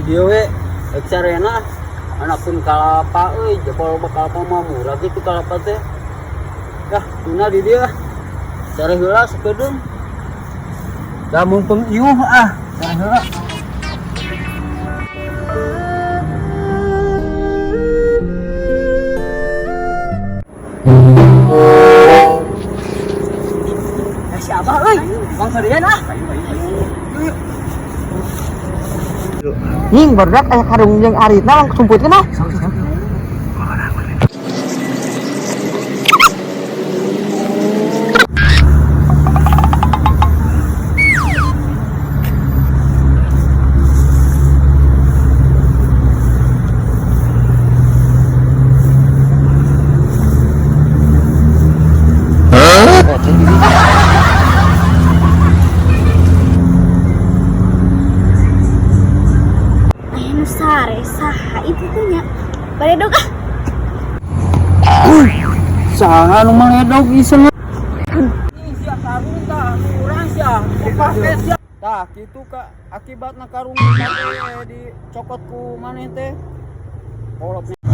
Dieu we rek sarena anakun kalapa euy, jebol kalapa mah murah gitu kalapa teh. Dah, tuna di dieu ah. Sare heula sakedeung. Da mumpung iuh ah, sare heula. Eh, si Abah euy, Bang Ferdinand ah. Nying barudak aya karung jeung aritna langsung sumputkeun ah. Aya nu sare saha itu teh nya? Baledog ah. Saha nu maledog iseng. Sia karung tah, urang sia, dipake sia. Tah, kitu ka akibatna karung teh dicokot ku maneh teh. Kolot.